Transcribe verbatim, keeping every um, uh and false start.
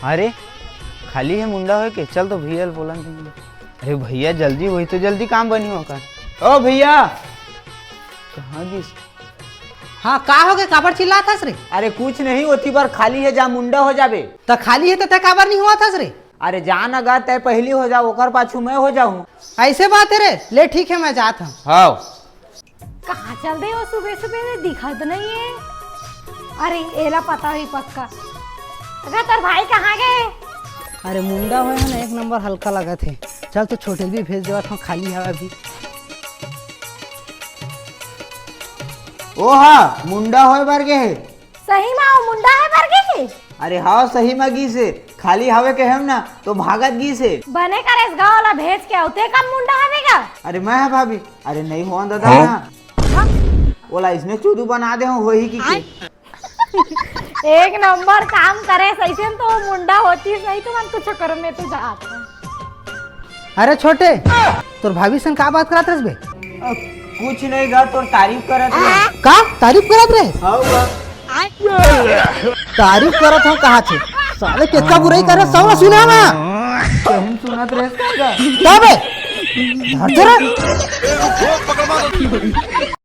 अरे, खाली हे मुंडा होय के? चल तो भैया ल बोलन दे। अरे भैया, जल्दी होही तो जल्दी काम बनही ओकर। ओ भैया, कहाँ गिस? हाँ, का होगे? काबर चिल्लात हस रे? अरे कुछ नहीं, ओती बर खाली हे, जा मुंडा हो जाबे। त खाली हे त तैं काबर नहीं होवत हस रे? अरे जा न गा, तैं पहिली हो जा, ओकर पाछू मैं हो जाहूँ। अइसे बात हे रे? ले ठीक हे, मैं जात हँव। हव। कहाँ चल दे वो सुबह सुबह, दिखत नहीं हे। अरे एला पता ही पक्का। अगर तोर भाई कहाँ गे? अरे मुंडा होय हे ना, एक नंबर हल्का लगत हे। चल तो छोटे ल भी भेज देवत हँव, खाली हवय अभी। ओ हा, मुंडा होय बर गे हे। सही मा वो मुंडा होय बर गे हे? अरे हाँ, सही मा गिस हे। खाली हवे कहेंव ना तो भागत गिस हे। बने करेस गा, ओला भेज के, अउ तैं कब मुंडा हवे गा? अरे मैं हा भाभी, अरे नहीं होवन ददा ना। ओला इसने चुदू बना दे हूँ, होही कि के। एक नंबर काम करेस, अइसे तो वो मुंडा होतिस नहीं तो मैं कुछ कर में तो जात। अरे छोटे, तोर भाभी सन का बात करत रहिस बे? अ, कुछ नहीं गा, तोर तारीफ करत रहे। का तारीफ करत रहे? हव गा। तारीफ करत हँव कहाथे? साले केतका बुराई करे, सब ला सुना ना। तहूँ सुनत रहे का गा? का बे? धर दे रे।